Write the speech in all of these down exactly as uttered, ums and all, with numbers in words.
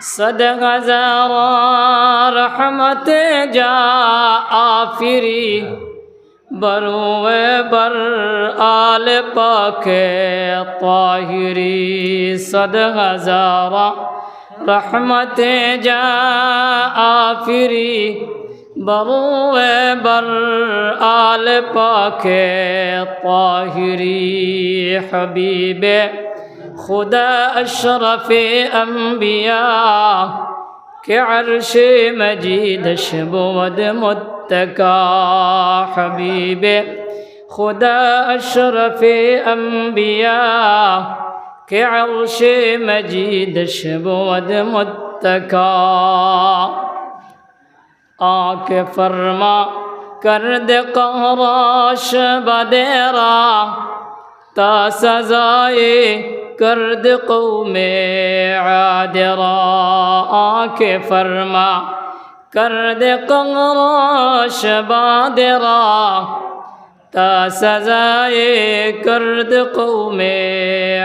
صد هزاران رحمت جا آفری، بروئے بر آل پاک طاہری. صد هزاران رحمت جا آفری، بروئے بر آل پاک طاہری. حبیب خدا اشرف انبیاء، کہ عرش مجیدش بود متکا. حبیب خدا اشرف انبیاء، کہ عرش مجیدش بود متکا. آنکہ فرما کرد قهراش بادے را، تا سزائے کرد قوم عاد را. آنکہ فرما کرد قهراش بادے را، تا سزائے کرد قوم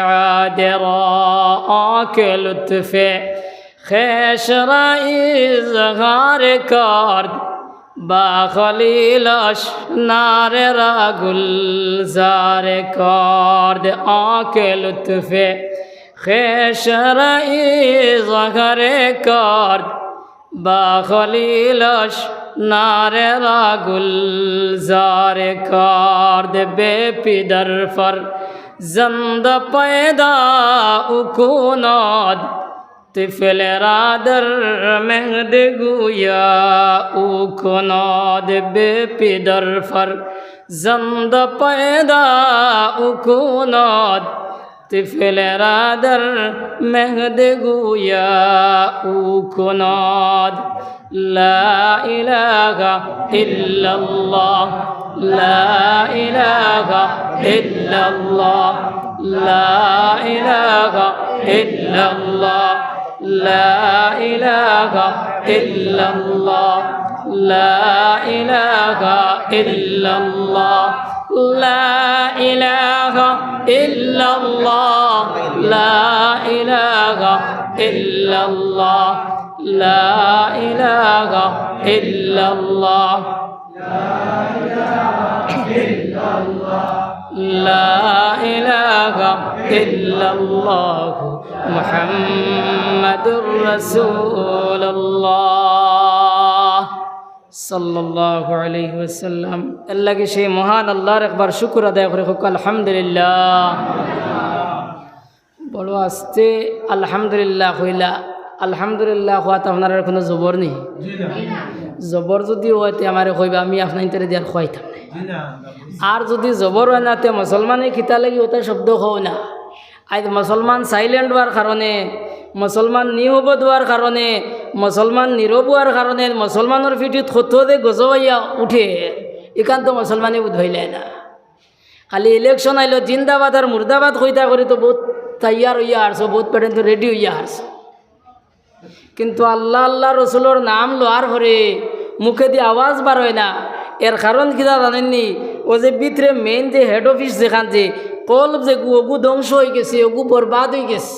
عاد را. آنکہ لطف خویش را اظہار کرد، با خلیلش نار را گلزار کرد. آنکہ لطف خویش را اظہار کرد، با خلیلش نار را گلزار کرد. بے پدر فرزند پیدا او کند، طفل را در مهد گویا او کند. بے پدر فرزند پیدا او کند، طفل را در مهد گویا او کند. لا اله الا الله، لا اله الا الله، لا اله الا الله، لا اله الا الله، لا اله الا الله، لا اله الا الله، لا اله الا الله، لا اله الا الله، لا اله الا الله، محمد رسول الله. صلی اللہ علیہ وسلم. এর লাগি সেই মহান আল্লাহর একবার শুকর আদায় করি, কউক্কা আলহামদুলিল্লাহ। বড় আস্তে আলহামদুলিল্লাহ কইলা। আলহামদুলিল্লাহ কওয়াত আপনারার কুনু জবর নি? জবর যুদি অয় তে আমারে কইবা, আমি আপনাইনতরে দিয়া আর কওয়াইতাম না। আর যুদি জবর অয় না তে মুসলমানে কিতা লাগি অতা শব্দ কও না। আইজ মুসলমান silent অওয়ার কারণে, মুসলমান নিরব অওয়ার কারণে, মুসলমান নীরব অওয়ার কারণে মুসলমানর পিঠিত কত যে গজব আইয়া উঠে, ইখান তো মুসলমানে বুঝ পাইলায় না। খালি election আইলো জিন্দাবাদ আর মুর্দাবাদ কইতা করি তো বউত তৈয়ার অইয়া হারছো, বউত পর্যন্ত ready অইয়া হারছো। কিন্তু আল্লাহ, আল্লাহ রসুলর নাম লওয়ার পরে মুখেদি আওয়াজ বার অয় না। এর কারণ কিতা জানইন নি? অউ যে ভিতরে main যে head office যেখান যে কলব যেগু অগু ধ্বংস অইগেছে, অগু বরবাদ অইগেছে।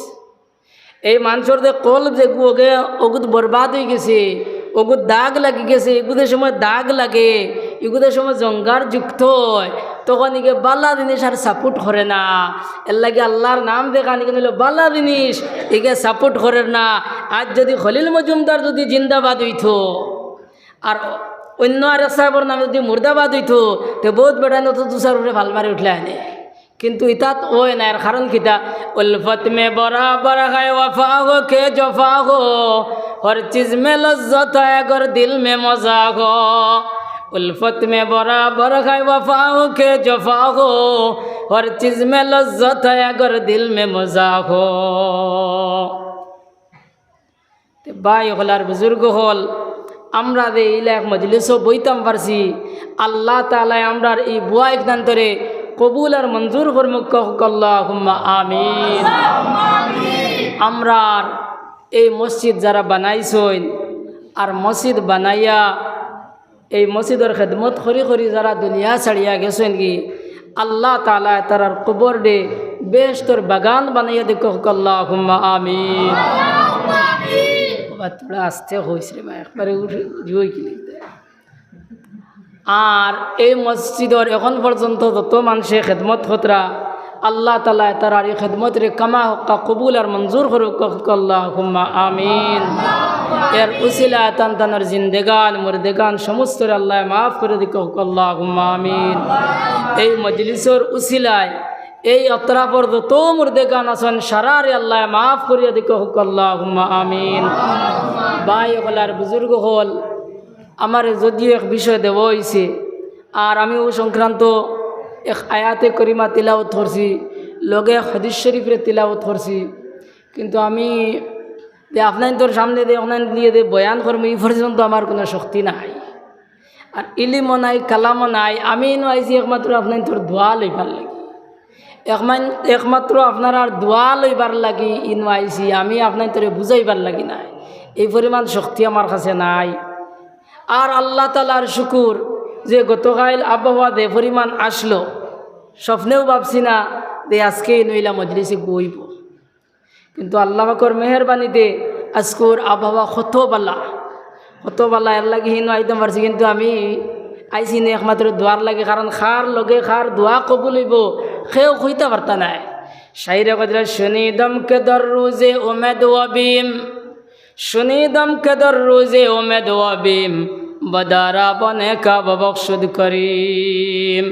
এই মানষর যে কলব যেগু অগে অগুত বরবাদ অইগেছে, অগুত দাগ লাগিগেছে, ইগুত যে সময় দাগ লাগে, ইগুত যে সময় জঙ্গার যুক্ত অয়, তখন ইগে বালা জিনিস আর support করে না। এর লাগি আল্লাহর নাম যেখান ইখান অইলো বালা জিনিস, ইগে support করের না। আইজ যুদি খলিল মজুমদার যুদি জিন্দাবাদ অইতো, আর অইন্য আরেক সাবর নামে যুদি মুর্দাবাদ অইতো, তে বউত বেটাইন তো দুসার উপরে ফাল মারি উঠলা অনে। কিন্তু ইতাত অয় না, এর কারণ কিতা? الفت میں برابر ہے وفا ہو کہ جفا ہو، ہر چیز میں لذت ہے اگر دل میں مزہ ہو۔ الفت میں برابر ہے وفا ہو کہ جفا ہو، ہر چیز میں لذت ہے اگر دل میں مزہ ہو۔ তে ভাই অকল আর বুজুর্গ অকল, আমরা যে ইলা এক মজলিসো বইতাম পারছি, আল্লাহ তাআলায় আমরার ই বওয়া ইখানতরে কবুল আর মঞ্জুর করমুক্কা, কউক্কা আল্লাহুম্মা আমিন। আমরার এই মসজিদ যারা বানাইছইন আর মসজিদ বানাইয়া এই মসজিদর খেদমত করি করি যারা দুনিয়া ছাড়িয়া গেছইন গি, আল্লাহ তাআলায় তারার কবররে বেহেশতর বাগান বানাইয়া দেউক্কা, কউক্কা আল্লাহুম্মা আমিন। বা তোরা আস্তে কইস রে মা, একবারে উঠে, উঠে ওই কি লিখতে। আর এই মসজিদর এখন পর্যন্ত যত মানষে খেদমত কররা, আল্লাহ তাআলায় তারার এই খেদমতরে কামা হক্কা কবুল আর মঞ্জুর করউক্কা, আল্লাহুম্মা আমিন। এর উসিলায় তান তানর জিন্দেগান, মুর্দেগান সমস্তরে আল্লায় মাফ করি দিউক্কা, আল্লাহুম্মা আমিন। এই মজলিসর উসিলায় এই আতরাফর যত মুর্দেগান আছইন, সারারে আল্লায় মাফ করিয়া দিউক্কা, আল্লাহুম্মা আমিন। ভাই অকল আর বুজুর্গ অকল, আমারে যদিও এক বিষয় দেওয়া অইছে, আর আমি অউ সংক্রান্ত এক আয়াতে করিমা তিলাওত করছি, লগে এক হাদিস শরীফরে তিলাওত করছি, কিন্তু আমি যে আপনাইন্তর সামনে যে অখান দিয়া যে বয়ান করমু, ই পর্যন্ত আমার কুনু শক্তি নাই, আর ইলিমও নাই, কালামও নাই। আমি ইনো আইছি একমাত্র আপনাইন্তর দোয়া লইবার লাগি, একমান-, একমাত্র আপনারার দোয়া লইবার লাগি ইনো আইছি, আমি আপনাইন্তরে বুঝাইবার লাগি নায়, এই পরিমাণ শক্তি আমার কাছে নাই। আর আল্লাহ তাআলার শুকুর যে গতকাইল আবহাওয়া যে পরিমাণ আসলো, স্বপ্নেও ভাবছি না যে আজকে ইনো ইলা মজলিসে অইবো, কিন্তু আল্লাহ পাকর মেহেরবানিতে আজকুর আবহাওয়া কত বালা, কত বালা, এর লাগি হিনো আইতাম পারছি। কিন্তু আমি আইছি না একমাত্র দোয়ার লাগি, কারণ কার লগে কার দোয়া কবুল অইবো, কেউ কইতা পারতা নায়। শাইরে কইরা, শুনি দমকে দর রোজে উমেদ ওয়াবিম, শুনি দমকে দর রোজে উমেদ ওয়াবিম, বদারা বনে কা ববখশুদ করিম।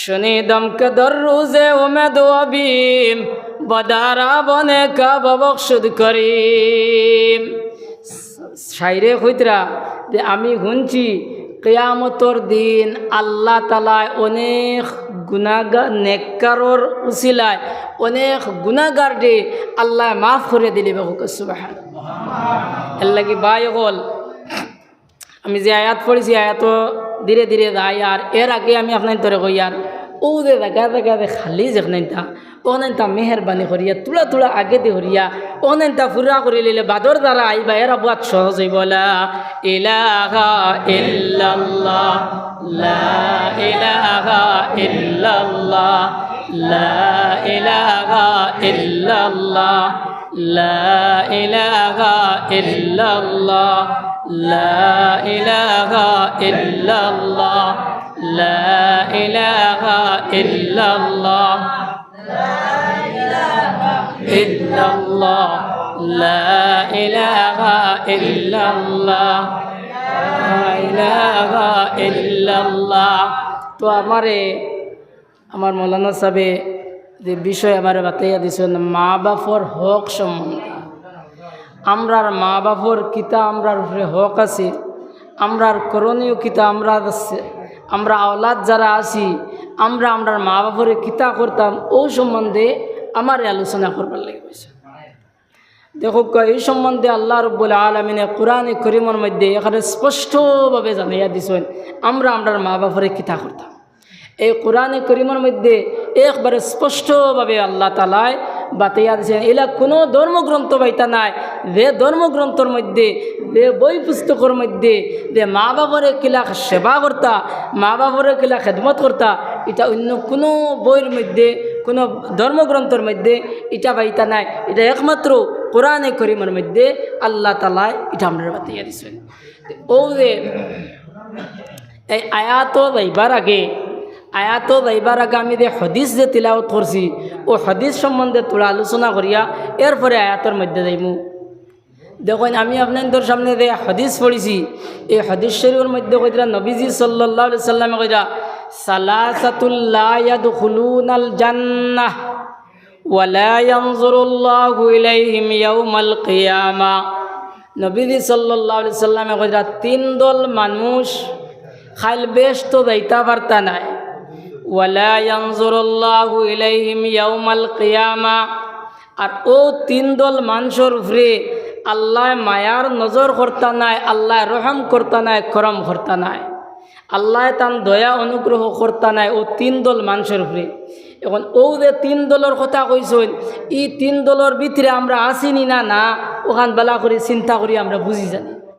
শুনি দমকে দর রোজে উমেদ ওয়াবিম, বদারা বনে কা ববখশুদ করিম। শাইরে কইতরা যে আমি হুনছি কিয়ামতর দিন আল্লাহ তাআলায় অনেক গুনাগা-, নেককারর উসিলায় অনেক গুনাগাররে আল্লায় মাফ করিয়া দিলিবা। সুবহানাল্লাহ। এর লাগি ভাই অকল, আমি যে আয়াত পড়ছি, আয়াত ধীরে ধীরে যাই, আর এর আগে আমি আপনাইন্তরে কইয়ার, অউ যে জাগা জাগা যে খালি যেখানটা, অখানটা মেহেরবানি করিয়া, তুলা তুলা আগেদি করিয়া, অখানটা পুরা করি লইলে বাদর যারা আইবা, এরা বউত সহজ অইবো। লা ইলাহা ইল্লাল্লাহ, লা ইলাহা ইল্লাল্লাহ, লা ইলাহা ইল্লাল্লাহ। لا إله إلا الله، لا إله إلا الله، لا إله إلا الله، إلا الله، لا إله إلا الله، لا إله إلا الله। তো আমারে আমার মৌলানা সাহেবে যে বিষয় আমারে বাতাইয়া দিছইন, মা বাপর হক সম্বন্ধে, আমরার মা বাপর কিতা আমরার উপরে হক আছে, আমরার করণীয় কিতা আমরার আছে, আমরা আওলাদ যারা আছি, আমরা আমরার মা বাপরে কিতা করতাম, অউ সম্বন্ধে আমারে আলোচনা করবার লাগি কইছইন। দেখউক্কা, এই সম্বন্ধে আল্লাহ রব্বুল আলামিনে কোরআনে করিমর মধ্যে এখানে স্পষ্টভাবে জানাইয়া দিছইন, আমরা আমরার মা বাপরে কিতা করতাম। এই কোরআনে করিমর মধ্যে একবারে স্পষ্টভাবে আল্লাহ তাআলায় বাতাইয়া দিছইন, ইলা কুনু ধর্মগ্রন্থ পাইতা নায়, যে ধর্মগ্রন্থর মধ্যে, যে বই পুস্তকর মধ্যে, যে মা বাপরে কিলা সেবা করতা, মা বাপরে কিলা খেদমত করতা, ইটা অন্য কুনু বইর মধ্যে, কুনু ধর্মগ্রন্থর মধ্যে ইটা পাইতা নায়। ইটা একমাত্র কোরআনে করিমর মধ্যে আল্লাহ তাআলায় ইটা আমরারে বাতাইয়া দিছইন। অউ যে এই আয়াতো যাইবার আগে, আয়াতো যাইবার আগে আমি যে হাদিস যে তিলাওত করছি, অউ হাদিস সম্বন্ধে থুড়া আলোচনা করিয়া এরপরে আয়াতর মধ্যে যাইমু। দেখইন, আমি আপনাইন্তর সামনে যে হাদিস পড়ছি, এই হাদিস শরীফর মধ্যে কইরা নবীজি সাল্লাল্লাহু আলাইহি সাল্লামে কইরা, "সালাসাতুল লা ইয়াদখুলুনাল জান্নাহ।" ওয়ালা ইয়ানজুরুল্লাহু ইলাইহিম ইয়াউমাল কিয়ামা। নবীজি সাল্লাল্লাহু আলাইহি সাল্লামে কইরা, তিন দল মানুষ কাইল বেহেস্তো যাইতা পারতা নায়। ওয়ালা ইয়ানজুরুল্লাহু ইলাইহিম ইয়াউমাল কিয়ামা। আর অউ তিন দল মানষর উপরে আল্লায় মায়ার নজর করতা নায়, আল্লায় রহম করতা নায়, করম করতা নায়। আল্লায় তান দয়া অনুগ্রহ করতা নায় অউ তিন দল মানষর উপরে। এখন অউ যে তিন দলর কথা কইছইন, ই তিন দলর ভিতরে আমরা আছি নি না, না, অখান বালা করি চিন্তা করি আমরা বুঝি জানি।